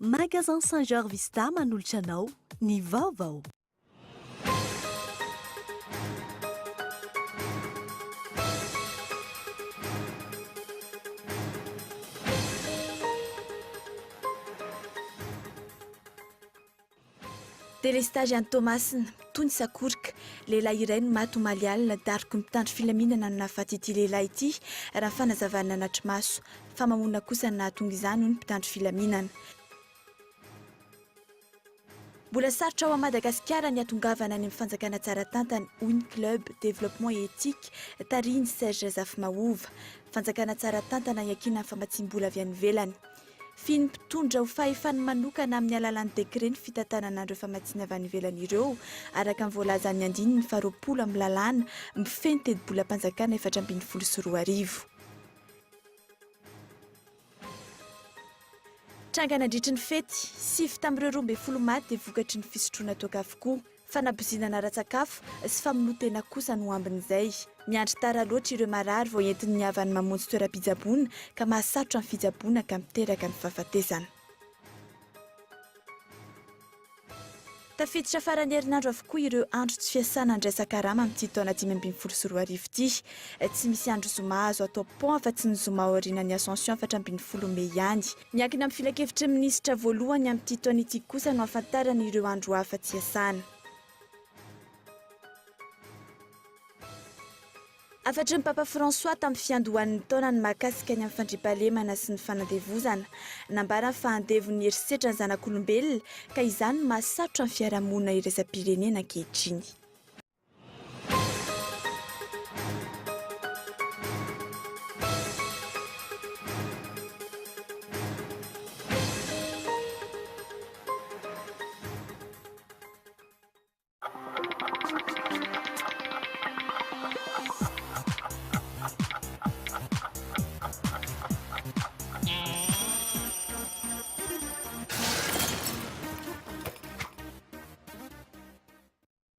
Magasin Saint Georges Vista manolotra anao ny vaovao. Delestazy any Toamasina, mitohy ny sakoroka. Lehilahy iray no maty omaly alina, daroky ny mpitandro filaminana no nahafaty ity lehilahy ity, raha ny fanazavana nanatri-maso. Famamoana kosa no nahatonga izany, hoy ny mpitandro filaminana. Mbola sarotra ao Madagasikara ny hatongavana any amin'ny fanjakana tsara tantana, hoy ny Club Développement et Éthique, tarihin'i Serge Zafimahova. Fanjakana tsara tantana iankinan'ny famatsiam-bola avy any ivelany. Fihin'ny mpitondra ho fahefany manokana amin'ny alalan'ny décret ny fitantanana an'ireo famatsiana avy any ivelany ireo, araka ny voalazan'ny andininy faharoapolo amin'ny lalàna mifehy ny tetibolam-panjakana 2014. Tranga nandritry ny fety, sivy tamin'ireo 12 maty dia vokatry ny fisotroana toaka avokoa. Fanabozinana ara-tsakafo sy famonoan-tena kosa no ambin'izay. Miandry tara loatra ireo marary vao entin'ny havany mamonjy toeram-pitsaboana ka mahasarotra ny fitsaboana ka miteraka ny fahafatesana. Tafiditra faran'ny herinandro avokoa ireo andro tsy fiasana andraisan-karama amin'ity taona 2015 ity. Tsy misy andro zoma azo atao pont afa-tsy ny zoma aorianan'ny Ascension 14 mey ihany. Miankina amin'ny filankevitry ny minisitra voalohany amin'ity taona ity kosa no hahafantarana ireo andro hafa tsy iasana. Hafatry ny Papa François tamin'ny fiandohan'ny taona ny mahakasika ny amin'ny fandriampahalemana sy ny fanandevozana. Nambarany fa andevon'ny herisetra ny zanak'olombelona ka izany no mahasarotra ny fiarahamonina iraisam-pirenena ankehitriny.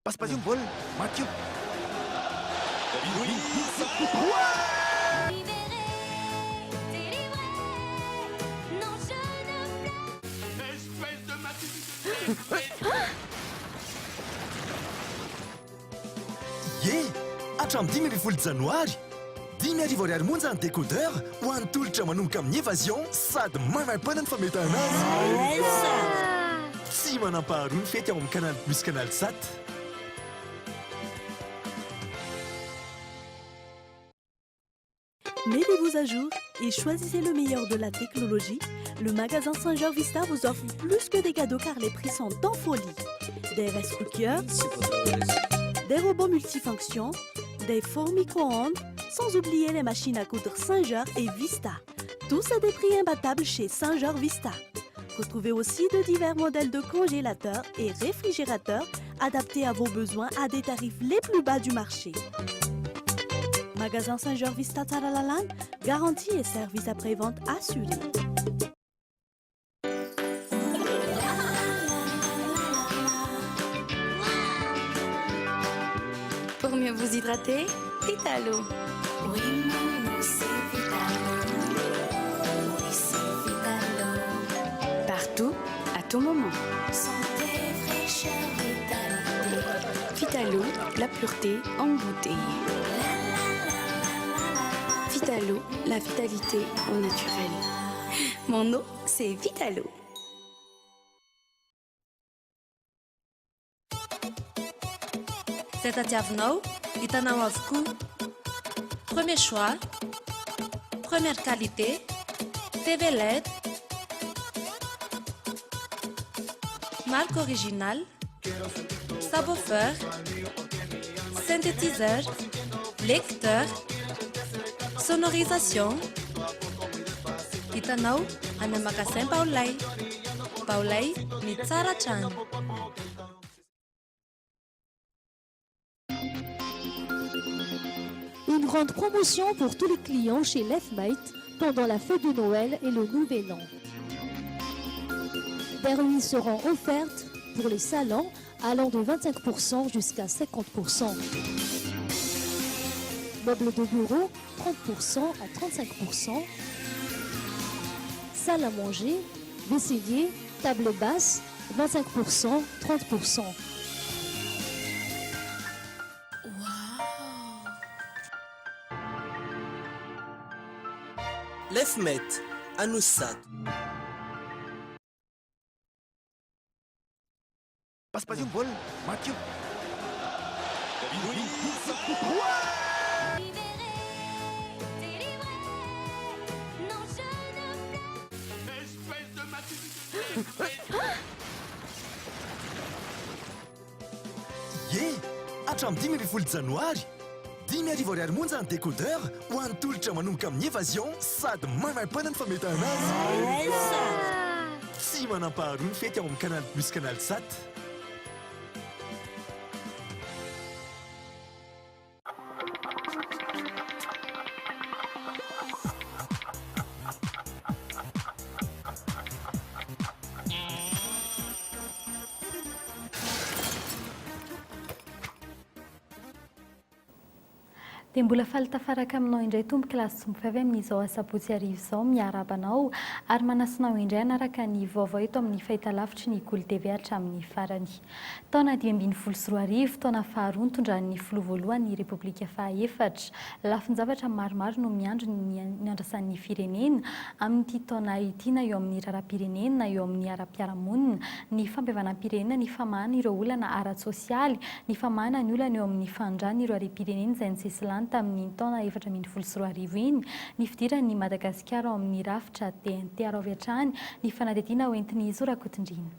Pasipasio ny baolina, Mathieu. Ie! Hatramin'ny 15 janoary, 5000 ariary monja ny décodeur ho an'ny tolotra manomboka amin'ny Evasion sady maimaim-poana ny fametahana azy. Tsy manam-paharoa ny fety ao amin'ny Canal Plus Canal Sat. Mettez-vous à jour et choisissez le meilleur de la technologie. Le magasin Saint-Georges Vista vous offre plus que des cadeaux car les prix sont en folie. Des rice cookers, des robots multifonctions, des fours micro-ondes, sans oublier les machines à coudre Saint-Georges et Vista. Tous à des prix imbattables chez Saint-Georges Vista. Retrouvez aussi de divers modèles de congélateurs et réfrigérateurs adaptés à vos besoins à des tarifs les plus bas du marché. Magasin Saint-Georges Vista Tsaralalàna, garantie et service après-vente assuré. Pour mieux vous hydrater, Vitalo. Oui, mon eau, c'est Vitalo. Oui, c'est Vitalo. Partout, à tout moment. Santé, fraîcheur, vitalité. Vitalo, la pureté en bouteille. Vitalo, la vitalité au naturel. Mon eau, c'est Vitalo. Izay tadiavinao, hitanao avokoa. Premier choix, première qualité, TV led, marque originale, subwoofer, synthétiseur, lecteur, sonorisation. Hitanao any amin'ny magasin Baolay. Baolay, ny tsara hatrany. Une grande promotion pour tous les clients chez Lefmate pendant la fête de Noël et le Nouvel An. Des remises seront offertes pour les salons allant de 25% jusqu'à 50%. Meubles de bureau, 30% à 35%. Salle à manger, vaisselier, Table basse, 25%, 30%. Lefmet, Anosizato. Pasipasio ny baolina, maty io. Ie! Hatramin'ny 15 janoary, 5000 ariary monja ny décodeur ho an'ny tolotra manomboka amin'ny Evasion sady maimaim-poana ny fametahana azy. Tsy manam-paharoa ny fety ao amin'ny Canal Plus Canal Sat. Dia mbola faly tafaraka aminao indray tompoko lahy sy tompovavy amin'izao asabotsy hariva izao miarahaba anao ary manasa anao indray hanaraka ny vaovao eto amin'ny fahitalavitry ny Kolo TV hatramin'ny farany. Taona 2015, taona faharoa nitondran'ny filoha voalohany ny Repoblika fahaefatra. Lafin-javatra maromaro no miandry ny niandrasan'ny firenena amin'ity taona ity na eo amin'ny raharaham-pirenena na eo amin'ny ara-piarahamonina, ny fampihavanam-pirenena, ny famahana ireo olana ara-tsosialy, ny famahana ny olana eo amin'ny fanondrana ireo harem-pirenena izay nisesilany tamin'iny taona 2014 iny, ny fidiran'i Madagasikara ao amin'ny rafitra TNT. Araho avy hatrany ny fanadihadiana hoentin'i Zo Rakotondriana.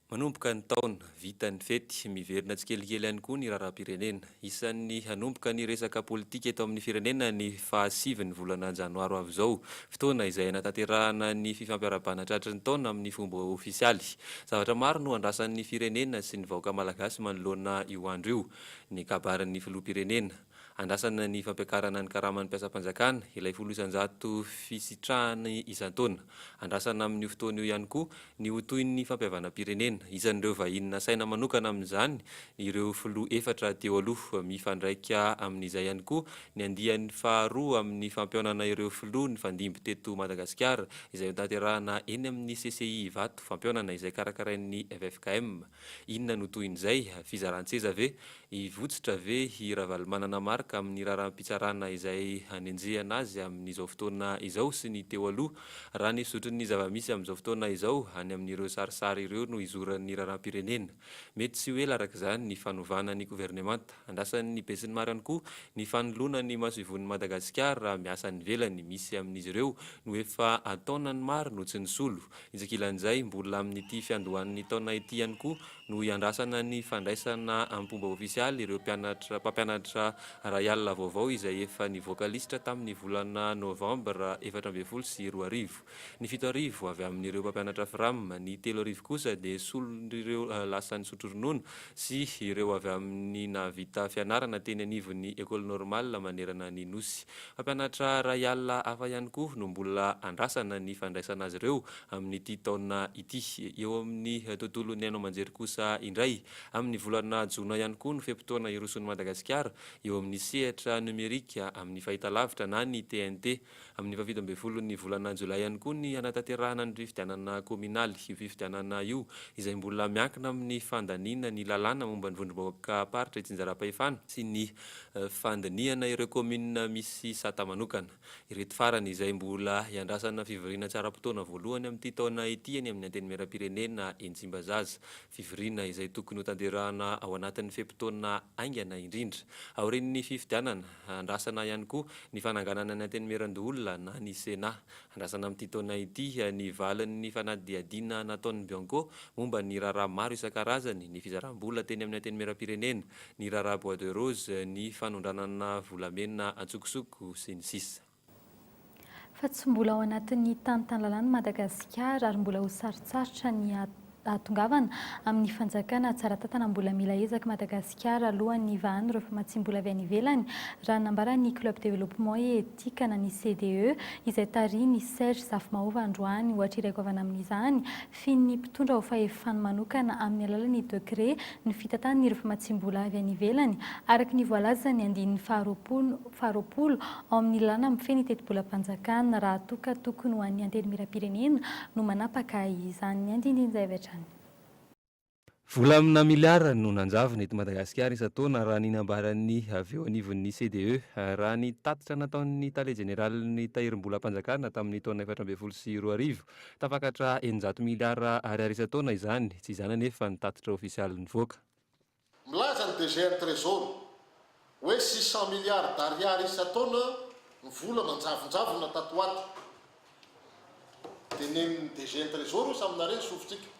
Manomboka ny taona, vita ny fety, miverina tsikelikely ihany koa ny raharaham-pirenena. Isan'ny hanomboka ny resaka politika eto amin'ny firenena ny fahasivin'ny volana janoary ho avy izao, fotoana izay hanatanterahana ny fifampiarahabana tratry ny taona amin'ny fomba ofisialy. Zavatra maro no andrasan'ny firenena sy ny vahoaka malagasy manoloana io andro io, ny kabarin'ny filoham-pirenena. Andrasana ny fampiakarana ny karaman'ny mpiasam-panjakana, ilay 10% fisitrahany isan-taona. Andrasana amin'io fotoana io ihany koa ny ho tohin'ny fampihavanam-pirenena. Isan'ireo vahiny nasaina manokana amin'izany ireo filoha efatra teo aloha. Mifandraika amin'izay ihany koa ny andiany faharoa amin'ny fampihaonana ireo filoha nifandimby teto Madagasikara, izay hotanterahana eny amin'ny CCI Ivato, fampihaonana izay karakarain'ny ffkm. Inona no tohin'izay? Fizaran-tseza ve? Hivotsitra ve i Ravalomanana Marc amin'ny raharaham-pitsarana izay hanenjehana azy amin'izao fotoana izao sy ny teo aloha? Raha ny fizotrin'ny zava-misy amin'izao fotoana izao, any amin'ireo sarisary ireo no hizoran'ny raharaham-pirenena. Mety tsy ho ela araka izany ny fanovana ny governemanta. Andrasan'ny besinimaro ihany koa ny fanoloana ny masoivohon'i Madagasikara miasa any ivelany. Misy amin'izy ireo no efa an-taonany maro no tsy nisolo. Etsy ankilan'izay, mbola amin'ity fiandohan'ny taona ity ihany koa no hiandrasana ny fandraisana amim-pomba ofisialy ireo mpianatra mpampianatra Royal vaovao izay efa nivoaka lisitra tamin'ny volana novambra 2014. Ny 7000 avy amin'ireo mpampianatra Fram, ny 3000 kosa dia solon'ireo lasa nisotro ronono sy ireo avy amin'ny nahavita fianarana teny anivon'ny Ecole Normale manerana ny Nosy. Mpampianatra Royal hafa ihany koa no mbola andrasana ny fandraisana azy ireo amin'ity taona ity. Eo amin'ny tontolon'ny haino aman-jery kosa indray, amin'ny volana jona ihany koa no fe-potoana hirosoan'i Madagasikara eo amin'ny sehatra nomerika amin'ny fahitalavitra na ny TNT. Amin'ny fahafito ambin'ny folon'ny volana jolay ihany koa ny hanatanterahana ny fifidianana kaominaly. Io fifidianana io izay mbola miankina amin'ny fandaniana ny lalàna momba ny vondrom-bahoakam-paritra itsinjaram-pahefana sy ny fandinihana ireo kaominina misy sata manokana. Ireto farany izay mbola hiandrasana fivoriana tsy ara-potoana voalohany amin'ity taona ity eny amin'ny Antenimierampirenena eny Tsimbazaza. Fivoriana izay tokony hotanterahana ao anatin'ny fe-potoana haingana indrindra. Aorian'ny fifidianana, andrasana ihany koa ny fananganana ny Antenimierandoholona na ny Sénat. Andrasana amin'ity taona ity ny valin'ny fanadihadiana nataon'ny Bianco momba ny raharaha maro isan-karazany, ny fizaram-bola teny amin'ny Antenimierampirenena, ny raharaha bois de rose, ny fanondranana volamena antsokosoko, sy ny sisa. Fa tsy mbola ao anatin'ny tany tan-lalàna Madagasikara ary mbola ho sarotsarotra ny. hahatongavana amin'ny fanjakana tsara tantana. Mbola mila ezaka Madagasikara alohan'ny hivahan'ireo famatsiam-bola avy any ivelany, raha ny nambaran'ny Club Développement et Éthique na ny CDE, izay tarihin'i Serge Zafimahova androany. Ohatra iray goavana amin'izany, fihin'ny mpitondra ho fahefany manokana amin'ny alalan'ny décret ny fitantanana ireo famatsiam-bola avy any ivelany, araka ny voalazan'ny andininy faharoapolo ao amin'ny lalàna mifehy ny tetibolam-panjakana, raha toa ka tokony ho an'ny Antenimierampirenena no manapaka izany. Ny andininy izay avy hatrany. Vola amina miliara no nanjavona eto Madagasikara isan-taona raha ny nambaran'ny avy eo anivon'ny CDE. Raha ny tatitra nataon'ny tale jeneralin'ny Tahirimbolam-panjakana tamin'ny taona 2014, tafakatra 600 miliara ariary isan-taona izany, tsy izany anefa ny tatitra ofisialy nivoaka. Milaza ny DGN Trésor hoe 600 milliards d'ariary isan-taona ny vola manjavonjavona tato ho ato. Tenenin'ny DGN Trésor io samy nare ny sofintsika.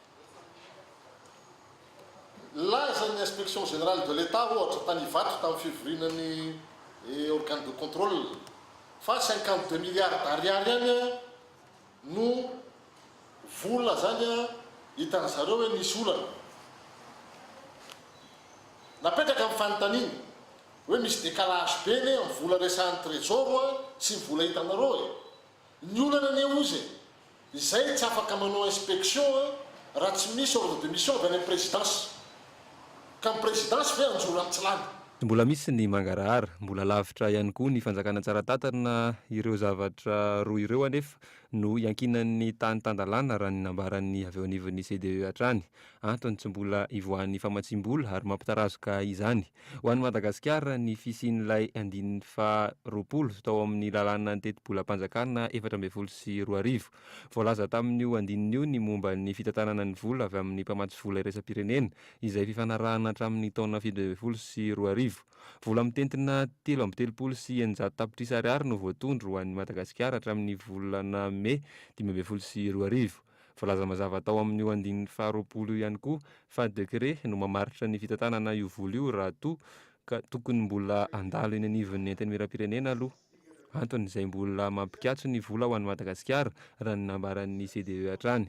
Nilaza ny Inspection Générale de l'Etat ohatra tany Ivato tamin'ny fivoriana ny organe de contrôle fa 52 milliards d'ariary ihany no vola zany hitan zareo hoe nisy olana. Napetraka ny fanontaniana hoe misy décalage be anie amin'ny vola resahan'ny trésor sy ny vola hitanareo e! Ny olana anie ozy e! Izay tsy afaka manao inspection raha tsy misy ordre de mission avy any amin'ny présidence. Ka ny présidence ve hanjoro amin'ny tsy lany? Tsy mbola misy ny mangarahara, mbola lavitra ihany koa ny fanjakana tsara tantana, ireo zavatra roa ireo anefa no iankinan'ny tany tan-dalàna raha ny nambaran'ny avy eo anivon'ny CDE hatrany. Antony tsy mbola ivoahan'ny famatsiam-bola ary mampitarazoka izany ho an'i Madagasikara ny fisian'ilay andininy faha 20 tao amin'ny lalànan'ny tetibolam-panjakana 2014. Voalaza tamin'io andininy io ny momba ny fitantanana ny vola avy amin'ny mpamatsy vola iraisam-pirenena izay fifanarahana hatramin'ny taona 2017. Vola mitentina 633 tapitrisa ariary no voatondro ho an'i Madagasikara hatramin'ny volana mey 2015. Voalaza mazava tao amin'io andininy faharoapolo io ihany koa fa décret no mamaritra ny fitantanana io vola io raha toa ka tokony mbola handalo eny anivon'ny Antenimierampirenena aloha. Antony izay mbola mampikatso ny vola ho an'i Madagasikara, raha ny nambaran'ny CDE hatrany.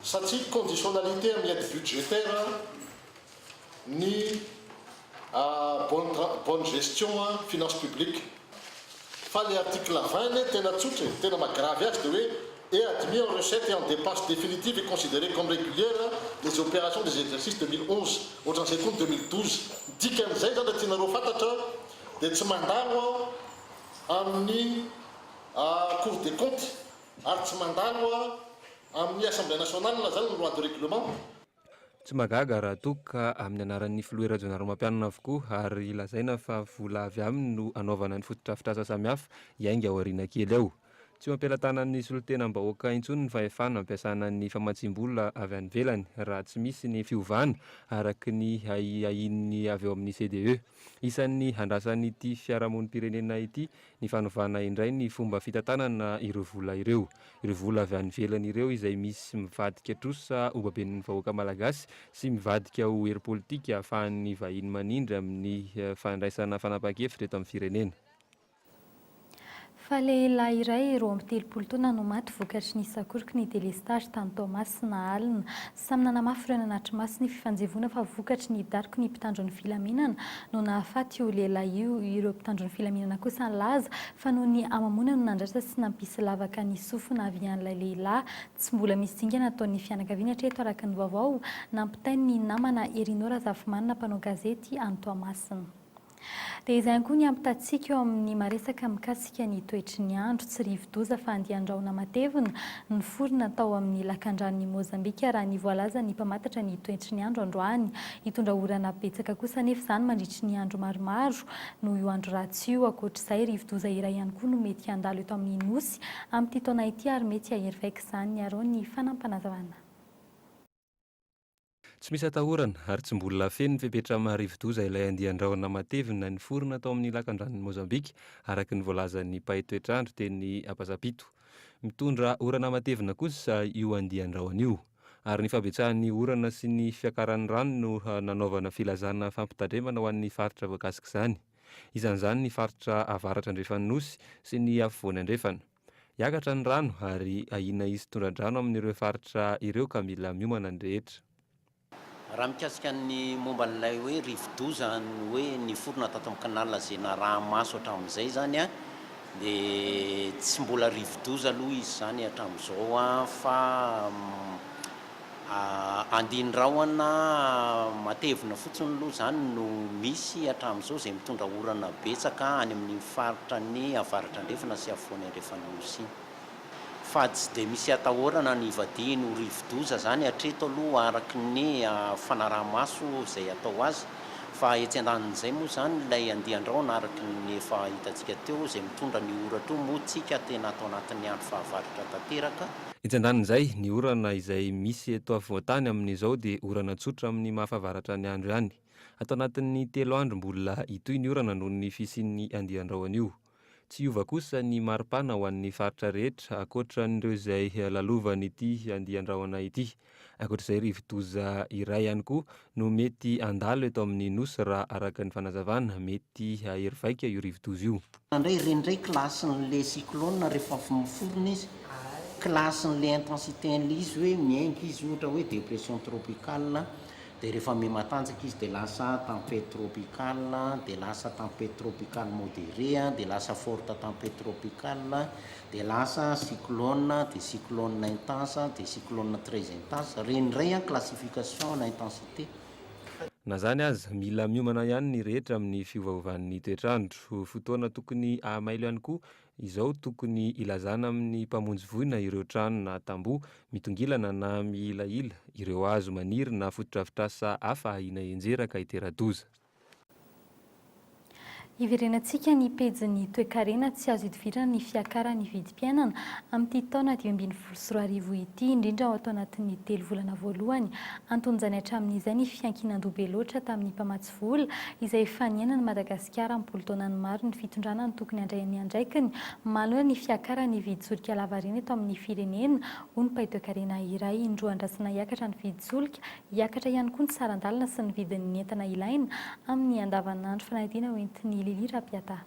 Satria conditionnalité amin'ny aide budgétaire ny bonne bonne gestion finance publique. Fa le article 20 anie tena tsotra e, tena maha grave azy dia hoe est admis en recette et en dépenses définitives et considérées comme régulières les opérations des exercices 2011 ohatran'izay koa ny 2012. Ny dikan'izay zany raha tianareo fantatra dia tsy mandalo amin'ny cour des comptes ary tsy mandalo Amin'ny Assemblée nationale zany ny loi de règlement. Tsy mahagaga raha toa ka amin'ny anaran'ny Filoha Rajaonarimampianina avokoa ary lazaina fa vola avy aminy no hanaovana ny fotodrafitrasa samihafa hiainga ao aoriana kely ao. Tsy eo am-pelatanan'ny solontenam-bahoaka intsony ny fahefana hampiasana ny famatsiam-bola avy any ivelany raha tsy misy ny fiovana araka ny ahiahian'ny avy ao amin'ny CDE. Isan'ny handrasan'ity fiarahamonim-pirenena ity ny fanovana indray ny fomba fitantanana ireo vola ireo. Ireo vola avy any ivelany ireo izay misy mivadika trosa ho baben'ny vahoaka malagasy sy mivadika ho hery politika ahafahan'ny vahiny manindry amin'ny fandraisana fanapahan-kevitra eto amin'ny firenena. Fa lehilahy iray 32 taona no maty vokatry ny sakoroky ny delestazy tany Toamasina alina. Samy nanamafy ireo nanatri-maso ny fifanjevoana fa vokatry ny daroky ny mpitandro ny filaminana no nahafaty io lehilahy io. Ireo mpitandro ny filaminana kosa nilaza fa noho ny hamamoana no nandratra sy nampisy lavaka ny sofina havian'ilay lehilahy. Tsy mbola misy dingana ataon'ny fianakaviany hatreto araka ny vaovao nampitain'ny namana Herino Razafimanana mpanao gazety any Toamasina. Dia izay ihany koa ny ampitantsika eo amin'ny maresaka mikasika ny toetry ny andro. Tsy rivo-doza fa andian-drahona matevina niforona tao amin'ny lakandranon'i Mozambika raha ny voalazan'ny mpamantatra ny toetry ny andro androany. Hitondra orana betsaka kosa anefa izany mandritry ny andro maromaro noho io andro ratsy io. Ankoatr'izay, rivo-doza iray ihany koa no mety handalo eto amin'ny Nosy amin'ity taona ity ary mety hahery vaika izany, arao ny fanampinazavana. Tsy misy atahorana ary tsy mbola feno ny fepetra maha rivo-doza ilay andian-drahona matevina niforona tao amin'ny lakandranon'i Mozambika, araka ny voalazan'ny mpahay toetr'andro teny Ampasampito. Mitondra orana matevina kosa io andian-drahona io. Ary ny fahabetsahan'ny orana sy ny fiakaran'ny rano no nanaovana filazana fampitandremana ho an'ny faritra voakasik'izany. Isan'izany ny faritra avaratra andrefan'ny Nosy sy ny afovoany andrefana. Hiakatra ny rano ary ahiana hisy tondra-drano amin'ireo faritra ireo ka mila miomana ny rehetra. Raha mikasika ny momba an'ilay hoe rivodoza hoe niforona tato amin'ny canal izay naraha-maso hatramin'izay izany dia tsy mbola rivodoza aloha izy izany hatramin'izao fa andin-drahona matevina fotsiny aloha izany no misy hatramin'izao izay mitondra orana betsaka any amin'iny faritra ny avaratra andrefana sy afovoany andrefan'ny Nosy iny. Fa tsy dia misy atahorana ny hivadihiny ho rivodoza izany hatreto aloha araka ny fanaraha-maso izay atao azy. Fa etsy andanin'izay moa izany ilay andian-drahona araka ny efa hitantsika teo izay mitondra ny oratra io moa tsika tena ato anatin'ny andro fahavaratra tanteraka. Etsy andanin'izay, ny orana izay misy eto afovoan-tany amin'izao dia orana tsotra amin'ny maha fahavaratra ny andro ihany. Ato anatin'ny telo andro mbola hitohy ny orana noho ny fisian'ny andian-drahona io. Tsy hiova kosa ny maripana ho an'ny faritra rehetra ankoatra an'ireo izay lalovan'ity andian-drahona ity. Ankoatra izay, rivodoza iray ihany koa no mety handalo eto amin'ny Nosy raha araka ny fanazavana. Mety hahery vaika io rivodoza io. Indray ireny indray classe-n'le cyclone rehefa avy miforona izy, classe-n'le intensité-n'le izy hoe miainga izy ohatra hoe dépression tropicale dia rehefa miha-matanjaka izy dia lasa tempête tropicale, dia lasa tempête tropicale modérée, dia lasa forte tempête tropicale, dia lasa cyclone, dia cyclone intense, dia cyclone très intense, ireny indray an classification na intensité. Na izany aza, mila miomana ihany ny rehetra amin'ny fiovaovan'ny toetr'andro. Fotoana tokony hahamailo ihany koa Izao tokony hilazana amin'ny mpamonjy voina ireo trano na tamboho mitongilana na mihilahila, ireo hazo maniry na fotodrafitrasa hafa ahiana hianjera ka hitera-doza. Hiverenantsika ny pejin'ny toekarena tsy azo idivirana ny fiakaran'ny vidim-piainana amin'ity taona 2015 ity, indrindra ao ato anatin'ny telo volana voalohany. Anton'izany hatramin'izay ny fiankinan-doha be loatra tamin'ny mpamatsy vola izay efa niainan'i Madagasikara am-polo taonany maro ny fitondrana no tokony handray ny andraikiny manoloana ny fiakaran'ny vidin-tsolika lavareny eto amin'ny firenena, hoy ny mpahay toekarena iray. Indroa andrasana hiakatra ny vidin-tsolika, hiakatra ihany koa ny saran-dalana sy ny vidin'ny entana ilaina amin'ny andavanandro. Fanadihadiana hoentin'i Lily Rapiata.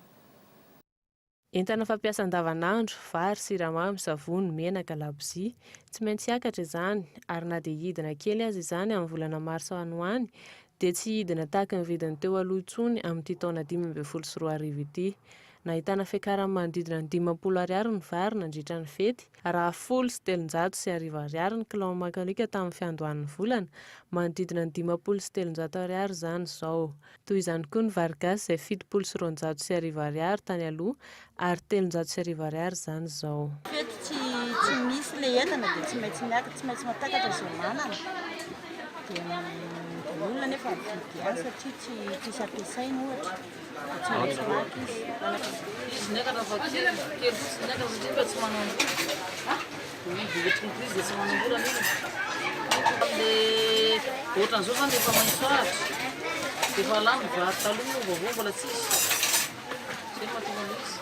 Entana fampiasa andavanandro, vary, siramamy, savony, menaka, labozia. Tsy maintsy hiakatra izany, ary na dia hidina kely aza izany amin'ny volana marsa any ho any, dia tsy hidina tahaka ny vidiny teo aloha intsony amin'ity taona 2015 ity. Nahitana fiakarany manodidina ny 50 ariary ny vary nandritra ny fety, raha 1310 ariary ny kilaon'ny makalioka tamin'ny fiandohan'ny volana, manodidina ny 350 ariary izany izao. Toy izany koa ny vary gasy izay 1270 ariary tany aloha ary 1300 ariary izany izao. Fety tsy tsy misy le entana dia tsy maintsy miakatra, tsy maintsy mampiakatra izay manana dia ny olona nefa mividy ihany satria tsy tsisy ampiasaina ohatra dia tsy maintsy maka izy. Izy niakatra fa kely, kely fotsiny niakatra satria mba tsy manam-bola. Vokatry ny crise dia tsy manam-bola ny olona. Dia ohatran'izao izany efa maitso ahitra. Dia efa lany ny vary taloha moa vaovao mbola tsisy. Izay no mahatonga an'ilay izy.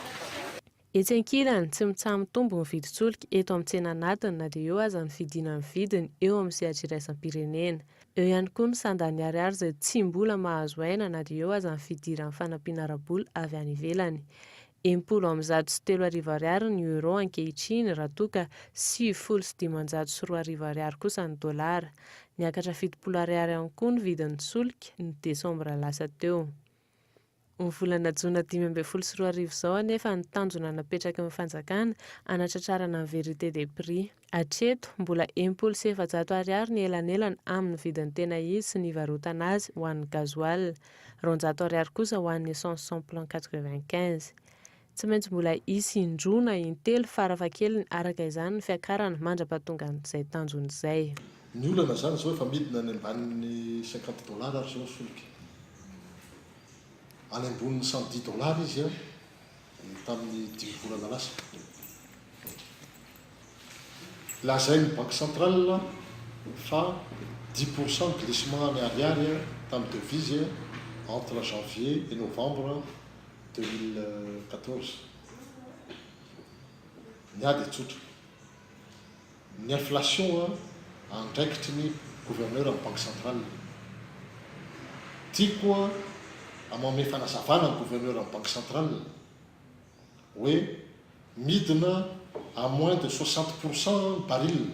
Etsy ankilany, tsy mitsaha-mitombo ny vidin-tsolika eto amin'ny tsena anatiny na dia eo aza ny fidinan'ny vidiny eo amin'ny sehatra iraisam-pirenena. Eo ihany koa ny sandan'ny ariary izay tsy mbola mahazo aina na dia eo aza ny fidiran'ny fanampiana ara-bola avy any ivelany. 3160 ariary ny euro ankehitriny raha toa ka 2590 ariary kosa ny dolara. Niakatra 70 ariary ihany koa ny vidin'ny solika, ny desambra lasa teo. Ny volana jona 2015 izao anefa ny tanjona napetraky ny fanjakana hanatratrarana ny vérité des prix. Hatreto, mbola 460 ariary ny elanelana amin'ny vidiny tena izy sy ny ivarotana azy ho an'ny gasoil, 200 ariary kosa ho an'ny essence sans plomb 95. Tsy maintsy mbola hisy indroa na intelo farafahakeliny araka izany ny fiakarana mandra-pahatongan'izay tanjona izay. Ny olana izany izao efa midina any ambanin'ny cinquante dollars ary izao ny solika. Any ambonin'ny cent dix dollars izy an, tamin'ny dimy volana lasa. Lazain'ny banque centrale fa dix pour cent glissement any ariary tamin'ny devise entre janvier et novembre 2014. Ny ahy dia tsotra. Ny inflation andraikitry ny gouverneur ny banque centrale. Tiako manome fanazavana ny gouverneur ny banque centrale hoe midina. à moins de 60% ny baril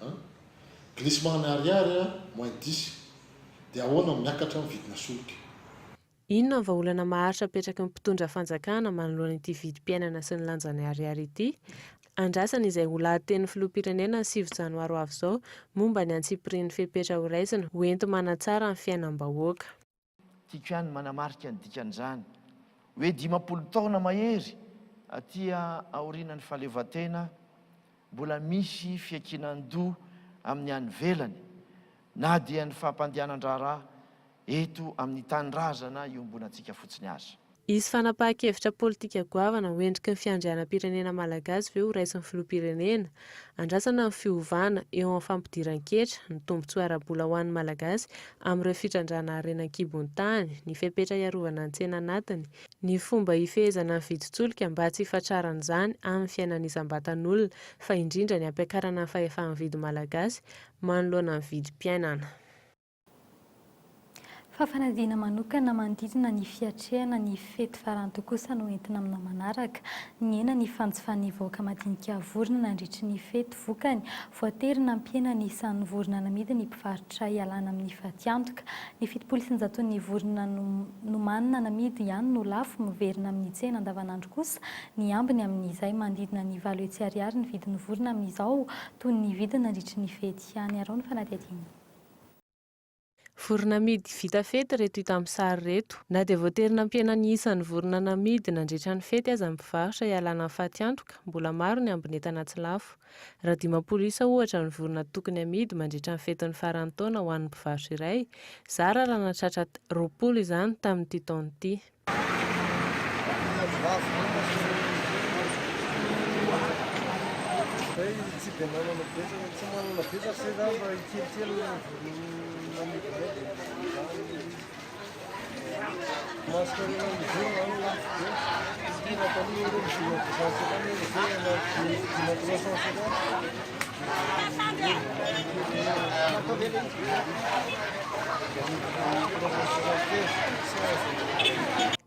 a, glissement ny ariary a moins 10, dia ahoana no miakatra ny vidina solika? Inona ny vahaolana maharitra apetraky ny mpitondra fanjakana manoloana ity vidim-piainana sy ny lanjan'ny ariary ity? Andrasana izay ho lahatenin'ny filoham-pirenena ny 9 janoary ho avy izao momba ny antsipirian'ny fepetra horaisina ho enti-manatsara ny fiainam-bahoaka. Tiako ihany ny manamarika ny dikan'izany hoe 50 taona mahery aty aorianan'ny fahaleovantena mbola misy fiankinan-doha amin'ny any ivelany na dia ny fampandehanan-draharaha eto amin'ny tanindrazana iombonantsika fotsiny aza. Hisy fanapahan-kevitra politika goavana ho endriky ny fiandrianam-pirenena malagasy ve ho raisin'ny filoham-pirenena? Andrasana ny fiovana eo amin'ny fampidiran-ketra, ny tombontsoa ara-bola ho an'ny Malagasy amin'ireo fitrandrahana harena an-kibon'ny tany, ny fepetra hiarovana ny tsena anatiny, ny fomba hifehezana ny vidin-tsolika mba tsy hifatraran'izany amin'ny fiainan'ny isam-batan'olona fa indrindra ny hampiakarana ny fahefa-mividy malagasy manoloana ny vidim-piainana. Fa fanadihana manokana manodidina ny fiatrehana ny fety faranty kosa no entina aminao manaraka. Nihena ny fanjifan'ny vahoaka madinika vorona nandritry ny fety. Vokany, voatery nampihena ny isan'ny vorona namidy ny mpivarotra hialana amin'ny fatiantoka. Ny 70 isan-jaton'ny vorona nomanina namidy ihany no lafo, miverina amin'ny tsena andavanandro kosa ny ambiny amin'izay. Manodidina ny 800 ariary ny vidin'ny vorona amin'izao, toy ny vidiny nandritry ny fety ihany. Araho ny fanadihadiana. Vorona amidy vita fety ireto hita amin'ny sary ireto. Na dia voatery nampihena ny isan'ny vorona namidy nandritra ny fety aza ny mpivarotra hialana amin'ny fatiantoka, mbola maro ny ambin'entana tsy lafo. Raha 50 isa ohatra ny vorona tokony hamidy mandritra ny fetin'ny faran'ny taona ho an'ny mpivarotra iray, zara raha nahatratra 20 izany tamin'ity taona ity.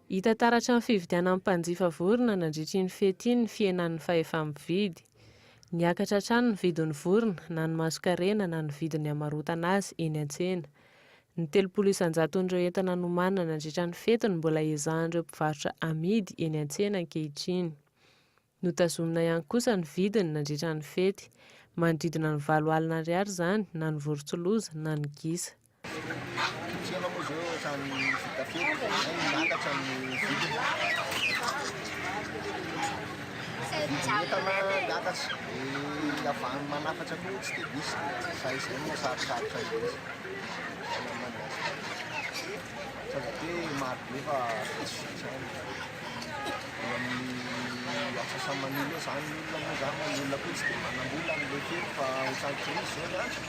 Hita taratra amin'ny fividianan'ny mpanjifa vorona nandritra iny fety iny ny fihenan'ny fahefa-mividy. Niakatra hatrany ny vidin'ny vorona, na ny masonkarena na ny vidin'ny hamarotana azy eny an-tsena. Ny 30 isan-jaton'ireo entana nomanina nandritra ny fety no mbola ezahan'ireo mpivarotra amidy eny an-tsena ankehitriny. Notazomina ihany kosa ny vidiny nandritra ny fety. Manodidina ny 8000 ariary izany na ny vorontsiloza na ny gisa. Ny tsena moa izao ohatran'ny vita fety dia izay no miakatra ny vidiny. Vidin'ny entana miakatra, ny avy any manafatra koa tsy dia misy, izay izay no mahasarosarotra ilay izy. Zava-be maro be fa vitsivitsy ihany. Eo amin'ny antsasa-manila eo izany ny olona moa izany, ny olona koa tsy dia manam-bola amin'ilay fety fa ohatran'ny krizy izao ny andro.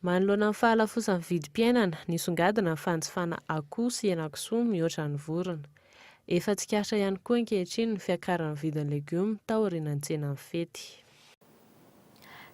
Manoloana ny fahalafosan'ny vidim-piainana, nisongadina ny fanjifana akoho sy henakisoa mihoatra ny vorona. Efa tsikaritra ihany koa ankehitriny ny fiakaran'ny vidin'ny legioma taorian'ny tsenan'ny fety.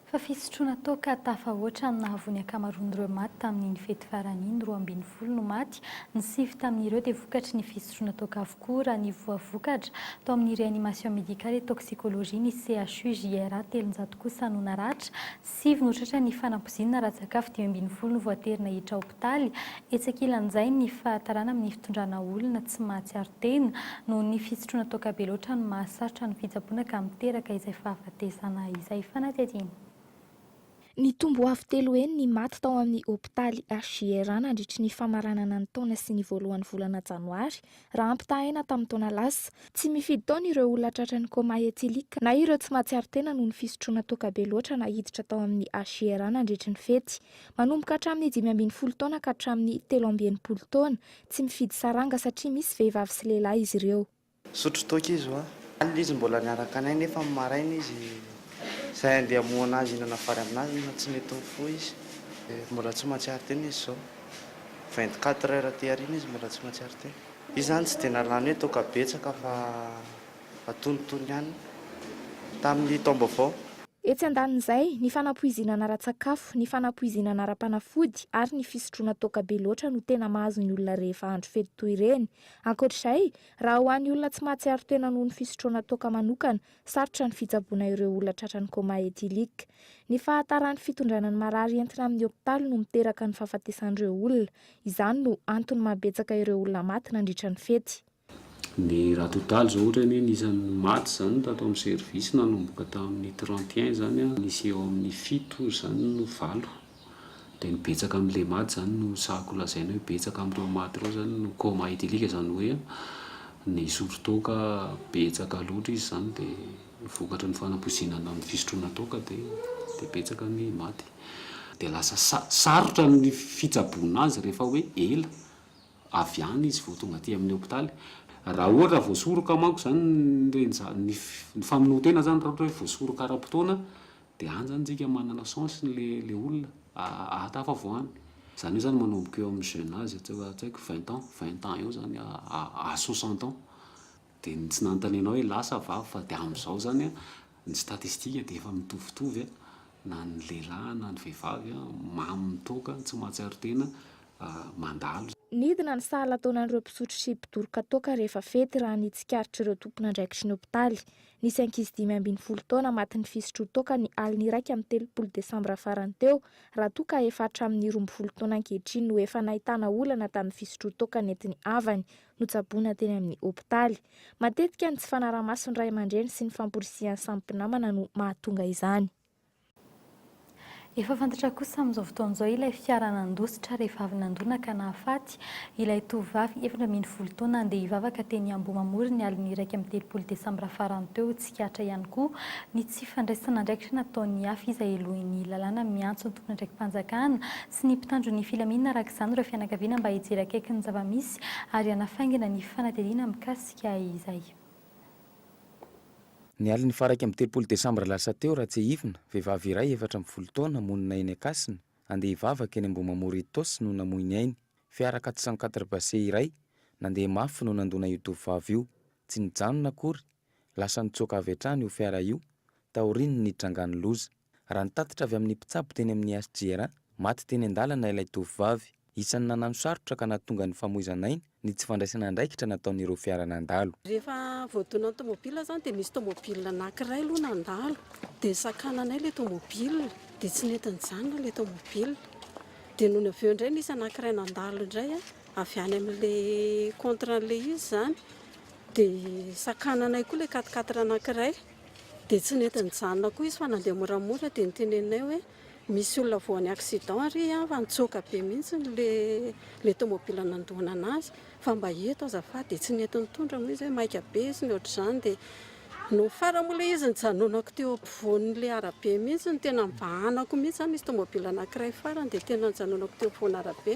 Fa fisotroana toaka tafahoatra no nahavoa ny ankamaroan'ireo maty tamin'iny fety farany iny, 12 no maty, ny sivy tamin'ireo dia vokatry ny fisotroana toaka avokoa, raha ny voavokatra tao amin'ny Réanimation Médicale et Toxicologie ny CHU JRA, 300 kosa no naratra, sivy no tratra ny fanampoizinana ara-tsakafo, 15 no voatery naiditra hopitaly, etsy ankilan'izay ny fahatarana amin'ny fitondrana olona tsy mahatsiaro tena noho ny fisotroana toaka be loatra no mahasarotra ny fitsaboana ka miteraka izay fahafatesana izay. Fanadihadiana. Nitombo avo telo heny ny maty tao amin'ny hopitaly HJRA nandritry ny famaranana ny taona sy ny voalohan'ny volana janoary, raha ampitahaina tamin'ny taona lasa. Tsy mifidy taona ireo olona tratran'ny coma éthylique na ireo tsy mahatsiaro tena noho ny fisotroana toaka be loatra naiditra tao amin'ny HJRA nandritry ny fety. Manomboka hatramin'ny 15 taona ka hatramin'ny 63 taona. Tsy mifidy saranga satria misy vehivavy sy lehilahy izy ireo. Nisotro toaka izy hoa. Alina izy mbola niaraka anay nefa ny maraina izy izay andeha hamohana azy hihinana vary aminazy nefa tsy nety nifoha izy. Mbola tsy mahatsiaro tena izy izao. 24 heures aty aoriana izy mbola tsy mahatsiaro tena. Izy izany tsy dia nalany hoe toaka betsaka fa antonontonony ihany tamin'ny taom-baovao. Etsy andanin'izay, ny fanapoizinana ara-tsakafo, ny fanapoizinana ara-panafody ary ny fisotroana toaka be loatra no tena mahazo ny olona rehefa andro fety toy ireny. Ankoatra izay, raha ho an'ny olona tsy mahatsiaro tena noho ny fisotroana toaka manokana, sarotra ny fitsaboana ireo olona tratran'ny coma éthylique. Ny fahataran'ny fitondrana ny marary entina amin'ny hopitaly no miteraka ny fahafatesan'ireo olona. Izany no antony mahabetsaka ireo olona maty nandritra ny fety. Ny raha totaly izao ohatra anie ny isan'ny maty izany tato amin'ny service nanomboka tamin'ny 31 izany an, nisy eo amin'ny fito izany no valo, dia ny betsaka amin'ilay maty izany no sahako lazaina hoe betsaka amin'ireo maty ireo izany no coma éthylique izany hoe nisotro toaka betsaka loatra izy izany dia vokatry ny fanapoizinana amin'ny fisotroana toaka dia dia betsaka ny maty. Dia lasa sarotra ny fitsaboana azy rehefa hoe ela avy any izy vao tonga aty amin'ny hopitaly. Raha ohatra voasoroka manko izany ireny za- ny ny famonoan-tena izany raha ohatra hoe voasoroka ara-potoana dia any izany tsika manana chance le le olona ahatafavoahany. Izany hoe izany manomboka eo amin'ny jeune âge tsy haiko vingt ans, vingt ans eo izany à soixante ans. Dia ny tsy nanontanianao hoe lahy sa vavy fa dia amin'izao izany an, ny statistique dia efa mitovitovy an, na ny lehilahy na ny vehivavy an, mamo mitoaka, tsy mahatsiaro tena, mandalo. Nidina ny sahala-taonan'ireo mpisotro sy mpidoroka toaka rehefa fety raha ny tsikaritr'ireo tompon'andraikitry ny hopitaly. Nisy ankizy 15 taona matin'ny fisotroan-toaka ny alin'ny 31 desambra farany teo raha toa ka efa hatramin'ny 12 taona ankehitriny no efa nahitana olana tamin'ny fisotroan-toaka nentin'ny havany notsaboina teny amin'ny hopitaly. Matetika ny tsy fanaraha-mason'ny ray aman-dreny sy ny famporisihan'ny samy mpinamana no mahatonga izany. Efa fantatra kosa amin'izao fotoana izao ilay fiara nandositra rehefa avy nandona ka nahafaty ilay tovovavy 14 taona handeha hivavaka teny Ambohimamory ny alin'ny 31 desambra farany teo. Tsikaritra ihany koa ny tsy fandraisana andraikitra nataon'ny hafa izay helohin'ny lalàna miantso ny tompon'andraiki-panjakana sy ny mpitandro ny filaminana araka izany ireo fianakaviana mba hijery akaiky ny zava-misy ary hanafaingana ny fanadihadiana mikasika izay. Ny alin'ny faha 31 desambra lasa teo raha tsiahivina, vehivavy iray 14 taona monina eny Ankasina, handeha hivavaka eny Ambohimamory Itaosy no namoy ny ainy. Fiara 404 base iray, nandeha mafy no nandona io tovovavy io. Tsy nijanona akory, lasa nitsoaka avy hatrany io fiara io, taorian'ny nitrangan'ny loza. Raha ny tatitra avy amin'ny mpitsabo teny amin'ny HJRA, maty teny an-dalana ilay tovovavy. Isan'ny nanano sarotra ka nahatonga ny famoizana aina ny tsy fandraisana andraikitra nataon'ireo fiara nandalo. Rehefa voadonan'ny tomobila izany dia nisy tomobila anankiray aloha nandalo dia nisakananay ilay tomobila dia tsy nety nijanona ilay tomobila. Dia nony avy eo indray nisy anankiray nandalo indray avy any amin'ilay contre an'ilay izy izany dia sakananay koa ilay quatre quatre anankiray. Dia tsy nety nijanona koa izy fa nandeha moramora dia noteneninay hoe misy olona voan'ny accident ary an fa nitsoaka be mihitsy ilay ilay tomobile nandona anazy fa mba eto azafady dia tsy nety nitondra moa izy hoe maika be sy ny ohatr'izany dia nony farany moa ilay izy nijanonako teo ampovoan'ilay arabe mihitsy no tena nibahanako mihitsy izany nisy tomobile anankiray farany dia tena nijanonako teo ampovoan'arabe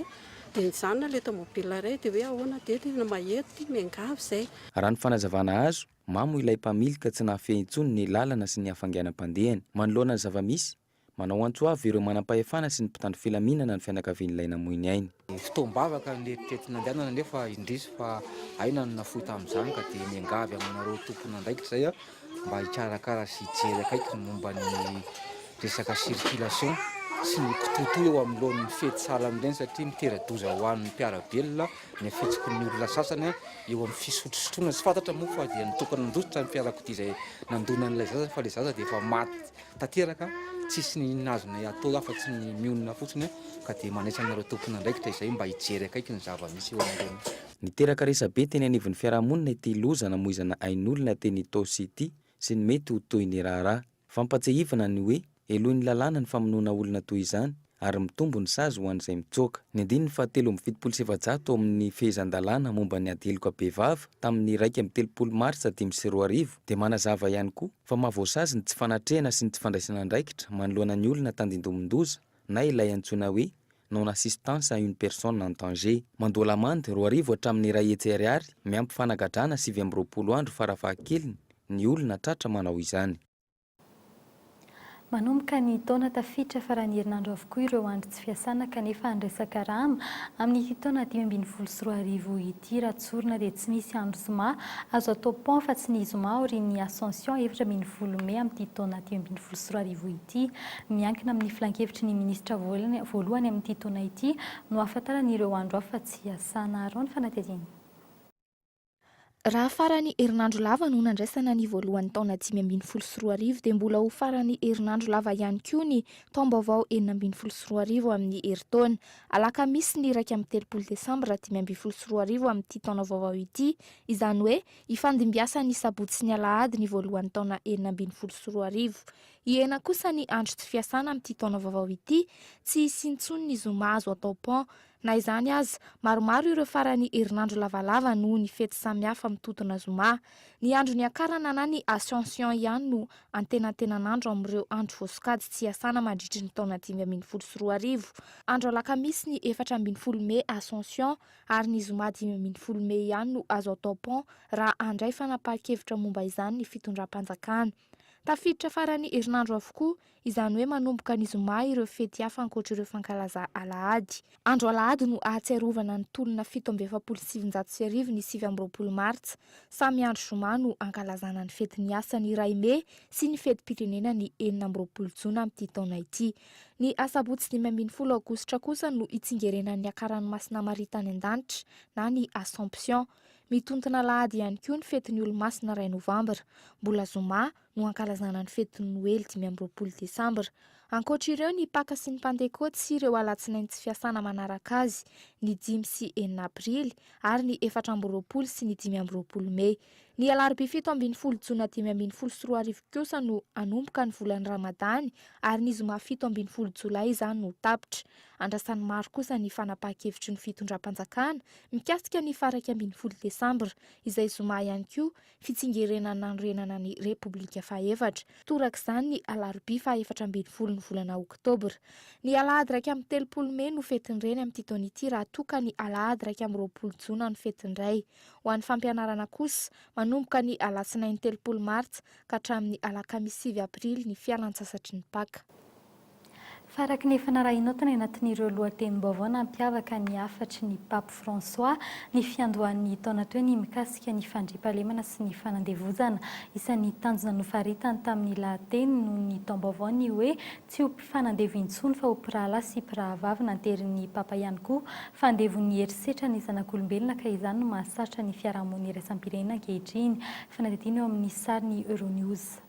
dia nijanona ilay tomobile iray dia hoe ahoana dia tena maheto ity miangavy izay. Raha ny fanazavana azo, Mamo ilay mpamily ka tsy nahafehy intsony ny lalana sy ny hafainganam-pandehany. Manoloana ny zava-misy, manao antso avo ireo manam-pahefana sy ny mpitandro filaminana ny fianakavian'ilay namoy ny ainy. Fotoam-bavaka no eritreretina andehanana nefa indrisy fa aina no nafoy tamin'izany ka dia miangavy aminareo tompon'andraikitra izay mba hikarakara sy hijery akaiky ny momba ny resaka circulation sy ny kitoatoa eo anoloan'ny fety sahala amin'ireny satria mitera-doza ho an'ny mpiara-belona ny fihetsiky ny olona sasany eo amin'ny fisotrosotroana. Tsy fantatra moa fa dia nitokana nandositra ny fiarakodia izay nandona an'ilay zaza fa ilay zaza dia efa maty tanteraka, tsisy ny azonay atao afa-tsy ny mionona fotsiny ka dia manaitra anareo tompon'andraikitra izay mba hijery akaiky ny zava-misy eo anoloana. Niteraka resabe teny anivon'ny fiarahamonina ity loza namoizana ain'olona teny Itaosy ity sy ny mety ho tohin'ny raharaha. Fampatsiahivana ny hoe helohin'ny lalàna ny famonoana olona toy izany ary mitombo ny sazy ho an'izay mitsoaka. Ny andininy fahatelo 473 ao amin'ny fehezan-dalàna momba ny ady heloka bevava tamin'ny 31 martsa 2005 dia manazava ihany koa fa mahavoasazy ny tsy fanatrehana sy ny tsy fandraisana andraikitra manoloana ny olona tandindomin-doza na ilay antsoina hoe non assistance à une personne en danger. Mandoa lamandy 2000 hatramin'ny 100 ariary miampy fanagadrana 29 andro farafahakeliny ny olona tratra manao izany. Manomboka ny taona tafiditra faran'ny herinandro avokoa ireo andro tsy fiasana kanefa handraisan-karama amin'ity taona 2015 ity. Raha tsorina dia tsy misy andro zoma azo atao pont fa tsy ny zoma aorian'ny Ascension 14 mey amin'ity taona 2015 ity. Miankina amin'ny filankevitry ny minisitra voalohany amin'ity taona ity no ahafantarana ireo andro hafa tsy hiasana. Arao ny fanadihadiana. Raha faran'ny herinandro lava no nandraisana ny voalohan'ny taona 2015 dia mbola ho faran'ny herinandro lava ihany koa ny taom-baovao 2016 amin'ny herintaona. Alakamisy ny 31 desambra 2015 amin'ity taona vaovao ity, izany hoe hifandimbiasan'ny sabotsy sy ny alahady ny voalohan'ny taona 2016. Hihena kosa ny andro tsy fiasana amin'ity taona vaovao ity, tsy hisy intsony ny zoma azo atao pont. Na izany aza, maromaro ireo faran'ny herinandro lavalava noho ny fety samihafa mitotona zoma. Ny andro niakarana na ny Ascension ihany no antenantenan'andro amin'ireo andro voasokajy tsy iasana mandritry ny taona 2015. Andro alakamisy ny 14 mey Ascension ary ny zoma 15 mey ihany no azo atao pont raha handray fanapahan-kevitra momba izany ny fitondram-panjakana. Tafiditra faran'ny herinandro avokoa, izany hoe manomboka ny zoma ireo fety hafa ankoatr'ireo fankalaza alahady. Andro alahady no ahatsiarovana ny tolona 1947 ny 29 martsa. Samy andro zoma no ankalazana ny fetin'ny asa ny iray mey sy ny fetim-pirenena ny 26 jona amin'ity taona ity. Ny asabotsy 15 aogositra kosa no hitsingerenan'ny niakaran'i Masina Maria tany an-danitra na ny Assomption. Mitontona alahady ihany koa ny fetin'ny Olomasina iray novambra. Mbola zoma no hankalazana ny fetin'ny Noely 25 desambra. Ankoatra ireo ny Paka sy ny Pantekôty sy ireo alatsinainy tsy fiasana manaraka azy, ny dimy sy enina aprily ary ny 24 sy ny 25 mey. Ny alarobia 17 jona 2015 kosa no hanomboka ny volan'ny Ramadany ary ny zoma 17 jolay izany no ho tapitra. Andrasan'ny maro kosa ny fanapahan-kevitry ny fitondram-panjakana mikasika ny faha 11 desambra, izay zoma ihany koa, fitsingerenan'ny nanorenana ny Repoblika fahaefatra. Torak'izany ny alarobia faha 14 ny volana oktobra. Ny alahady 31 mey no fetin'ny reny amin'ity taona ity raha toa ka ny alahady 21 jona no fetin'ny ray. Ho an'ny fampianarana kosa, manomboka ny alatsinainy 30 martsa ka hatramin'ny alakamisy 9 aprily ny fialantsasatry ny Paka. Fa araka ny efa narahinao tany anatin'ireo lohatenim-baovao nampiavaka ny hafatry ny Pape François ny fiandohan'ny taona teo ny mikasika ny fandriampahalemana sy ny fanandevozana. Isan'ny tanjona nofaritany tamin'ny lahateniny noho ny taom-baovao ny hoe tsy ho mpifanandevo intsony fa ho mpirahalahy sy mpirahavavy nanterin'ny Papa ihany koa fa andevon'ny herisetra ny zanak'olombelona ka izany no mahasarotra ny fiarahamonina iraisam-pirenena ankehitriny. Fanadihadiana eo amin'ny sarin'ny Euronews.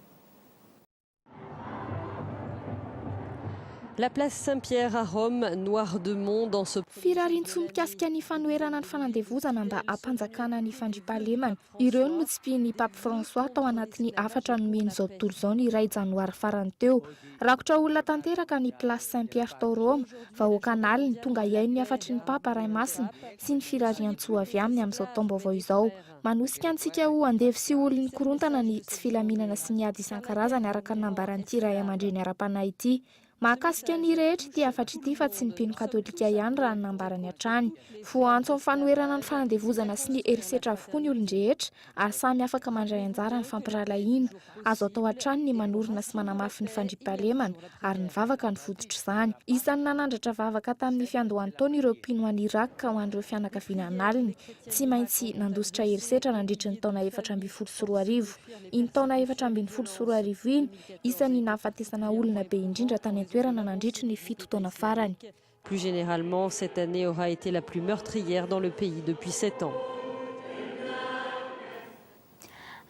La place Saint-Pierre à Rome, noire de monde en ce. Firariantsoa mikasika ny fanoherana ny fanandevozana mba hampanjakana ny fandriampahalemana. Ireo no notsipihin'ny Pape François tao anatin'ny hafatra nomeny izao tontolo izao ny iray janoary farany teo. Rakotra olona tanteraka ny place Saint-Pierre tao Roma, vahoaka an'aliny tonga hihaino ny hafatry ny Papa Ray Masina sy ny firariantsoa avy aminy amin'izao taom-baovao izao. Manosika antsika ho andevo sy olon'ny korontana ny tsy filaminana sy ny ady isan-karazany araka ny nambaran'ity raiamandreny ara-panahy ity. Mahakasika ny rehetra ity hafatra ity fa tsy ny mpino katolika ihany raha ny nambarany hatrany. Voaantso amin'ny fanoherana ny fanandevozana sy ny herisetra avokoa ny olon-drehetra ary samy afaka mandray anjara amin'ny fampirahalahiana. Azo atao hatrany ny manorina sy manamafy ny fandriampahalemana ary ny vavaka no fototr'izany. Isan'ny nanandratra vavaka tamin'ny fiandohan'ny taona ireo mpino any Irak ho an'ireo fianakaviana an'aliny tsy maintsy nandositra herisetra nandritry ny taona 2014. Iny taona 2014 iny, isan'ny nahafatesana olona be indrindra tany an-toerana nandritry ny fito taona farany. Plus généralement, cette année aura été la plus meurtrière dans le pays depuis sept ans.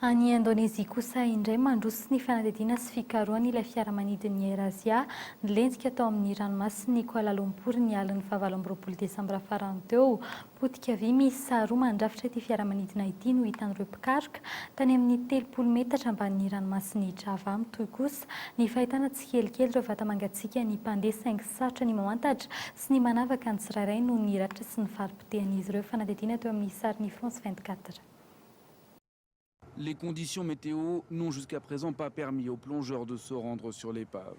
Any Indonezia kosa indray, mandroso ny fanadihadiana sy fikarohana ilay fiaramanidin'ny Air Asia nilentika tao amin'ny ranomasin'i Kuala Lumpur ny alin'ny faha-28 desambra farany teo. Potika vy miisa roa mandrafitra ity fiaramanidina ity no hitan'ireo mpikaroka tany amin'ny 30 metatra ambanin'ny ranomasin'i Java. Mitohy kosa ny fahitana tsikelikely ireo vata-mangatsiaka ny mpandeha saingy sarotra ny mamantatra sy ny manavaka ny tsirairay noho ny ratra sy ny fari-potehan'izy ireo. Fanadihadiana teo amin'ny sarin'ny France 24. Les conditions météo n'ont jusqu'à présent pas permis aux plongeurs de se rendre sur l'épave.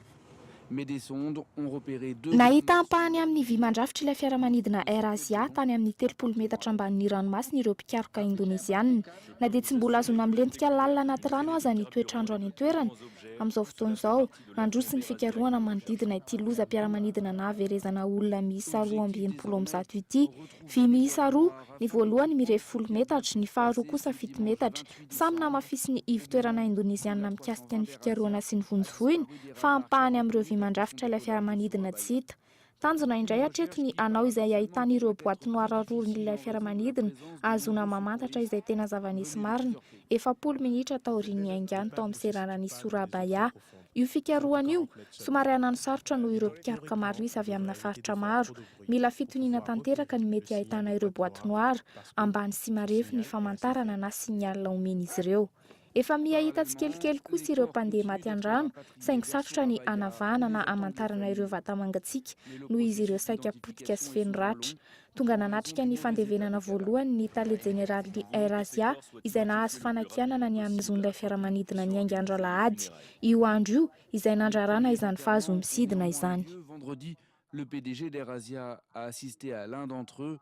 Mais des sondes ont repéré deux Nahita ampahany amin'ny vy mandrafitra ilay fiaramanidina Air Asia tany amin'ny 30 metatra ambanin'ny ranomasina ireo mpikaroka indonezianina. Na dia tsy mbola azona milentika lalina anaty rano aza ny toetr'andro any an-toerana, amin'izao fotoana izao, nandroso ny fikarohana manodidina ity lozam-piaramanidina nahaverezana olona miisa 162 ity. Vy miisa roa, ny voalohany mirefy folo metatra, ny faharoa kosa fito metatra. Samy namafisin'ny ivon-toerana indonezianina mikasika ny fikarohana sy ny vonjy voina fa ampahany amin'ireo vy mandrafitra ilay fiaramanidina tsy hita. Tanjona indray hatreto ny hanao izay hahitana ireo boite noire roan'ilay fiaramanidina ahazoana mamantatra izay tena zava-nisy marina, 40 minitra taorian'ny niaingàny tao amin'ny seranan'i Surabaya. Io fikarohana io, somary hanano sarotra noho ireo mpikaroka maro isa avy amina faritra maro. Mila fitoniana tanteraka ny mety hahitana ireo boite noire, ambany sy marefo ny famantarana na signal omen'izy ireo. Efa miha hita tsikelikely kosa ireo mpandeha maty an-drano, saingy sarotra ny hanavahana na hamantarana ireo vata-mangatsiaka noho izy ireo saika potika sy feno ratra. Tonga nanatrika ny fandevenana voalohany ny tale jeneralin'ny Air Asia izay nahazo fanakianana ny amin'ny zon'ilay fiaramanidina niainga andro alahady. Io andro io izay nandrarana izany fahazoa-misidina izany. Vendredi, le PDG d'Air Asia a assisté à l'un d'entre eux,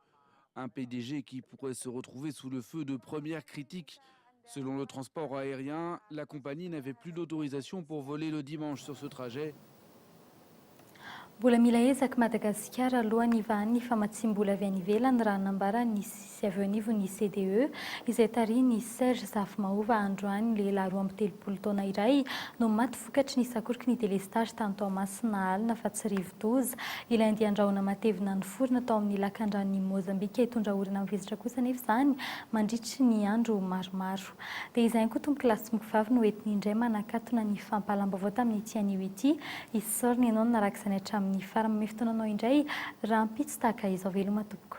un PDG qui pourrait se retrouver sous le feu de premières critiques. Selon le transport aérien, la compagnie n'avait plus d'autorisation pour voler le dimanche sur ce trajet. Mbola mila ezaka Madagasikara alohan'ny hivahan'ny famatsiam-bola avy any ivelany raha nambaran'ny sy avy eo anivon'ny CDE izay tarihin'i Serge Zafimahova androany lehilahy 32 taona iray no maty vokatry ny sakoroky ny delestazy tany Toamasina alina fa tsy rivo-doza ilay andian-drahona matevina niforona tao amin'ny lakandranon'i Mozambika hitondra orana mivesatra kosa anefa izany mandritry ny andro maromaro. Dia izay ihany koa tompokolahy sy tompokovavy no entiny indray manakatona ny fampahalam-baovao tamin'ity anio ity. Isaorana ianao nanaraka izany hatramin'ny farany. Manome fotoana anao indray rahampitso tahaka izao. Veloma tompoko.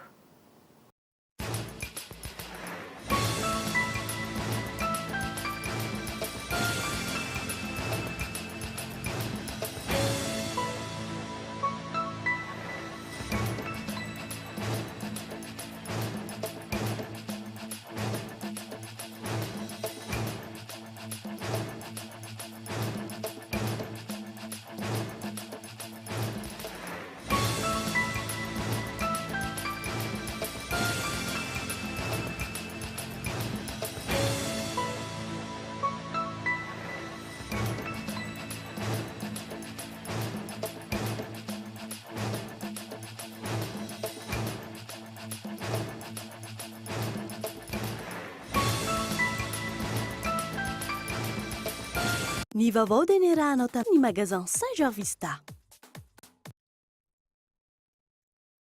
Ny vaovao dia niarahanao tamin'ny Magasin Saint Georges Vista.